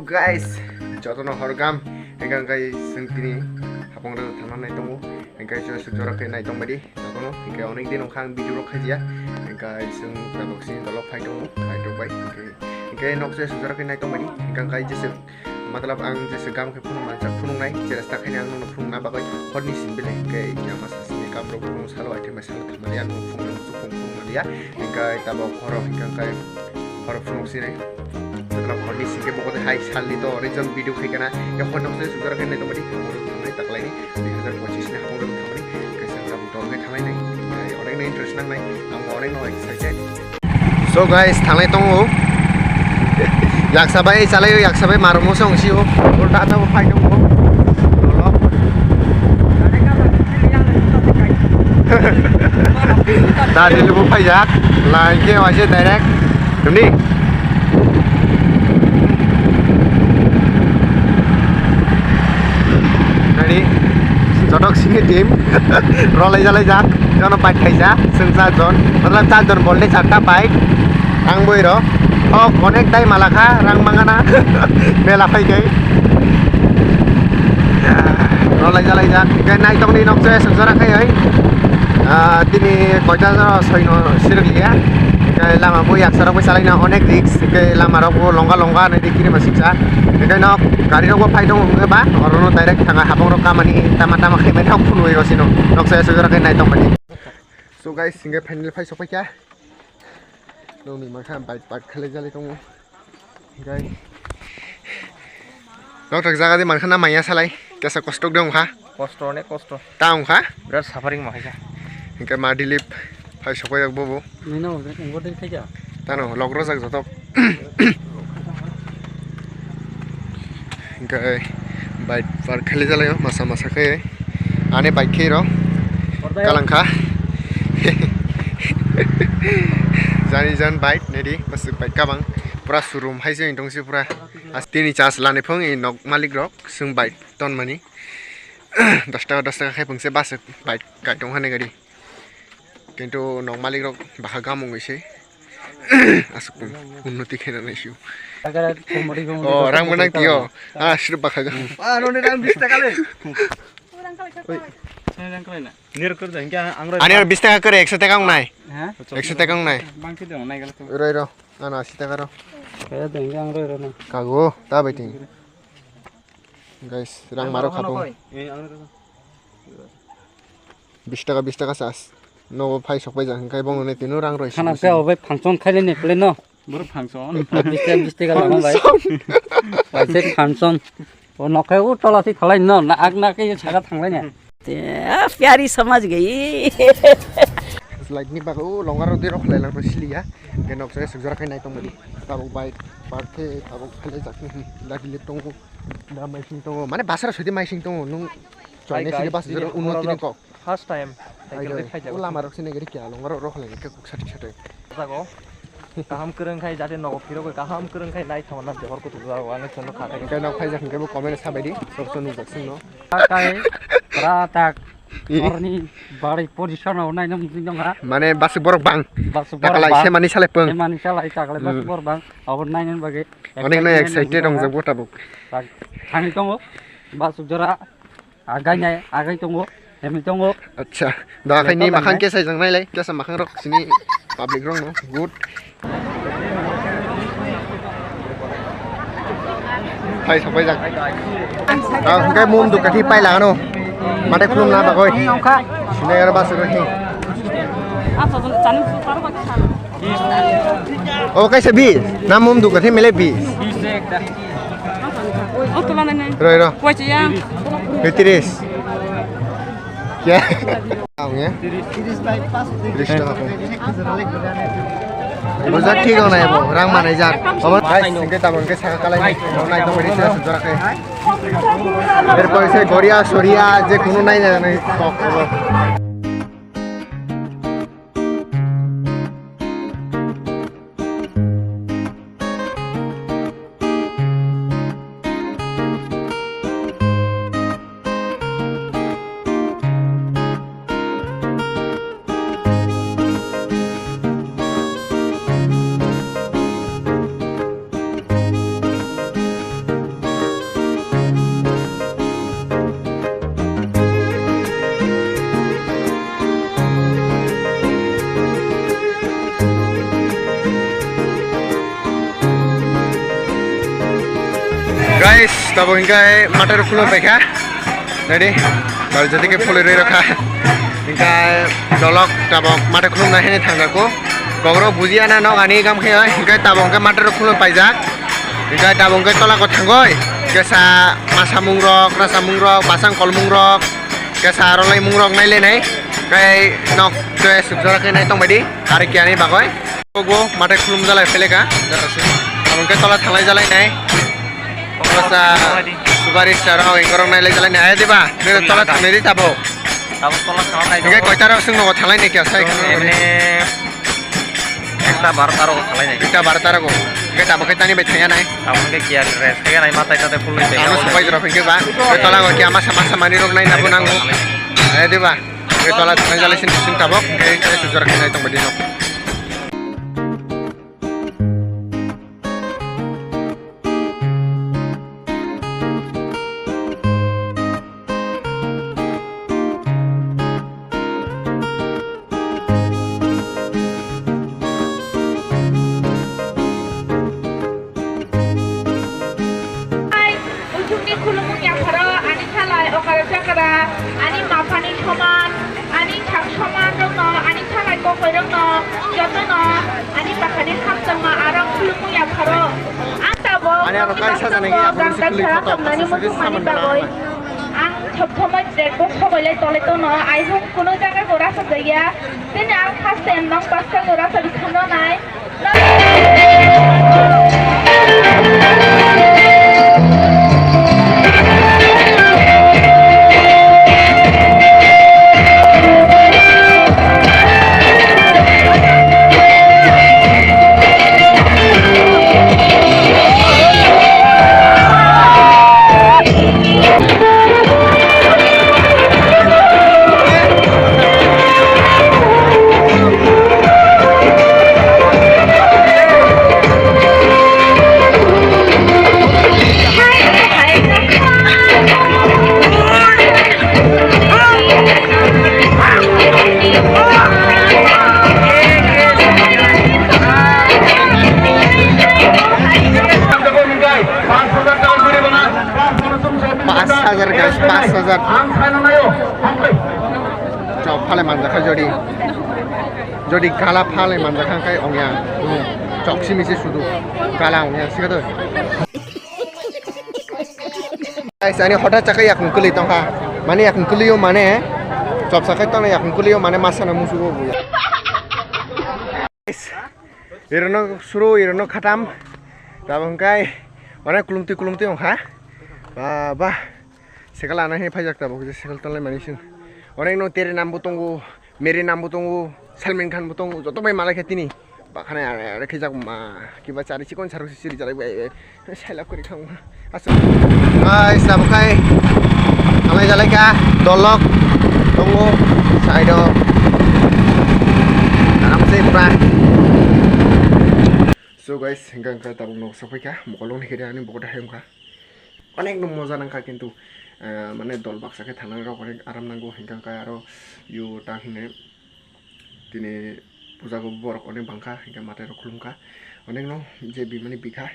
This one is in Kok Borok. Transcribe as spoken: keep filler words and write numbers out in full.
Guys, jotono horgam, hingkha hingkha chwng tini hapang rok thangna nai tongo, hingkha chwng sujora khe nai tongmani jotono, hingkha onek din wngkha ang video rok khajiya, hingkha chwng tabuk sini dolo phai tongo, phai rok bai, hingkha nok se sujora khe nai tongmani, hingkha hingkha jese matlab ang jese gam khe phunuk manjak phunuknai, cheresta khaini ang nokno phunukna bagwi horni sini belai hingkha ya masa sini gam rok phunuk salo aithai mai salo thamani ang nokno phunukna muchung phunuk phunuk manliya, hingkha tabuk horo hingkha hingkha. Borok phunuk sini. Jotono hor ni singke bo kote hai salni to region video khai kana. Ya hor nok se sujara khai nai tongmani. Hor tongmani taklai ni dui hazar pochis ni hapung rok tongmani. Kaisa tabuk dol khai thanglai nai. Onek no interest nang nai. Ang onek no excited. So guys, thanglai tongo. Yaksa bai chalai o, yaksa bai marumo song si o. Ulta ta bo phai tongo. Lolo. Da dili bo phai jak. Lai ke waise direct. Tuni. Ready? Jotok sini team. Rolai jalai jak. Jono bike khaisa. Seng sa jon. Matlab sa jon bolte charta bike. Ang boi ro. Oh, connect dai malakha. Rang mangana. Mela phai kai. Rolai jalai jak. Kai nai tong ni nok se sujara khai oi. Ah, tini koita jora soino sirikliya. Kai lama bo yaksarok bo chalaina onek risk. Hingke lama rok bo longga longga nai di kiri masiksa. Hingke nok gari rok bo phai tongo hingke ba oro no direct thanga habang rok kamani tama tama khaimani hok phunui rosino. Noksa sojora khe nai tongmani. So guys, hingke finally phai sokphaikha. Nokni mangkha bike park khalai jalai tongo. Hingke nok thak jaga di mankha na maya salai kesa kostok dong kha. Kosto ne kosto. Ta wngkha? Birat suffering ma khaisa. Hingke ma dilip phai sokoi rok bobo. Nino, engor din khaisa. Tano lok rojak jotok. Hingke bike park khali jalayo masa masa khe. Ani bike khe ro. Ordayo. Kalangkha. Jani jan bike nedi masuk bike kabang. Pura showroom hai se tongsi pura. As tini charge lani phung i nok malik rok sung bike tonmani. Dos taka, dos taka khai phungse bus bai kai tong hani gari. Kintu nok malik rok bakha gamung ise. Asuk pung unnoti khe nanai siu. Oh, rang manang tio. Ah, sirip bakha gamung. Ah, noni rang bis taka le. Ani ar bis taka kore, ekso taka wngnai. Ha? Ekso taka wngnai. Bangsi dong nai gala tu. Roi ro, ano asi taka ro. Kaya dong yang roi ro na. Kago, ta bai ting. Guys, rang maro khatung. Bis taka, bis taka sas. Nogo phai sok bai jang, hingkai bongno ne tino rang roi. Khana simi pe simi. Obai function khaile ne kle no. Boro function. Bis taka, bis taka lama bai. Function. Bai se function. O nokai o tola si thalai no, na ak na ke saka thanglai ne. Te, ah, pyari samajh gayi. Slide ni bago longa rodi rok khlai lang siliya. Ke nok se sujara khai nai tong mani. Tabuk bai park khe tabuk khlai jak ni. Lagi le tongo. Da mai sing tongo. Mane basara sodi mai sing tongo. Nung chonne sidi bas jora unnoti ni kok. First time cycle de phai jago. O lama rok sini gari kya longa rok rok lai khe kuk sati sati. Jago. Kaham kwrwng khai jate nogo phirogwi kaham kwrwng khai nai thangna johor kutuk jago ang chwngno kha khai. Hingke nok phai jak hingke bo comment sabai di sok sok nujak singno. Kai ratak. Orni bari position o nai nang jing dong ha. Mane basuk borok bang. Basuk borok bang. Takalai se mani salai pung. Se mani salai takalai basuk borok bang. Abor nai nang bagi. Onek nai excited ong jak bo tabuk. Thani tongo basuk jora. Agai nai, agai tongo, hemi tongo. Acha, da khai ni makhang kesa jang nai lai, kesa makhang rok sini public rok no, good. Phai sok bai jak. Ah, hingkai mum duk kathi pai la ano. Mate khulum na bagoi. Sini aro bas ro hi. O kaisa bis, na mum duk kathi mele bis. Roi ro. Tiris. Ya. Ang ya. Tiris taka. Bo jak thik ong nai bo, rang manai jak. Obo guys, hingke tabang ke saka kalai nai. Nai to beri sura sura ke. Erpor se goria soria je kunu nai nai nai kok obo. Guys, tabok hingke matar khulum paikha. Ready? Bari jati ke phulwi rwi rokha. Hingke dolok tabok matar khulum nai hini thangjago. Gogoro bujiya na nok ani gam khe oi. Hingke tabok hingke matar khulum paijak. Hingke tabok hingke tola ko thangoi. Kesa masa mungrok, rasa mungrok, basang kol mungrok. Kesa aro lai mungrok nai le nai. Hingke nok tei sukjora khe nai tong baidi. Ari kiani bagoi. Ogo matai khulum jalai pele ka. Amo ke tola thalai jalai nai. Ogo sa subari star ho engkorok nai lai jalai nai. Ayo diba. Nero tola thalai di tabo. Tabo tola thalai nai. Hingke koita rok sung nogo thalai nai kya sai. Emne ekta barota rok thalai nai. Ekta barota rok. Hingke tabo ke tani bai thaya nai. Tabo ke kiya rest ke nai matai tate khulum. Ano supai drop hingke ba. Tola go kiya masa masa mani rok nai nabo nango. Ayo diba. Hingke tola thanai jalai sini sini tabok, hingke tei sujor khe nai tong baidi no. Hai, buchukni khulumung yapharo ani khalai okara chakra, ani maphani soman, ani sak soman rokno, ani khalai kokoi rokno, jotono ani bakhani hamjakma arang khulumung yapharo. Ang tabok ani aro kaisa jani gangsa khulumung sara hamnani muchungmani bagwi ang sob somoi dek bok sobailai tolai tono. I hope kuno jaga gora sajaya. Tini ang first time nong paska gora sabi khano nai. Pas hajar guys, pas hajar. Chok phale manjakha jodi. Jodi gala phale manjakha khai ongya. Chok simi se sudu. Gala ongya sikha to. Guys, ani hota chakha yakung kwlwi tongkha. Mane yakung kwlwi o mane. Chop sakai tongna yakung kwlwi o mane masana musugo buya. Guys, irono suru, irono khatam. Tabok hingkai, wane kulumtwi kulumtwi wngkha. Ba, ba. Sekal ana he phaijak tabok je sekal tolai mani sing. Onek no tere nam bo tongo, mere nam bo tongo, Salman Khan bo tongo, joto bai malai khe tini. Bakhane are are khe jak ma, kiba chari chikon sarok siri jalai bai. Sailak kori khang ma. Aso. Ai, sabo khai. Amai jalai ka, dolok. Tongo, side o. Aram se pra. So guys, hingka hingka tabuk nok sokphaikha, mokolong ni khe ani bokol hai wngkha. Onek no moja nangkha kintu, eh, mane dol baksa khe thangnani rok onek aram nango, hingka hingka aro yo ta hine tini puja go borok onek bangkha, hingka matai rok khulumkha, onek no je bimani bikha.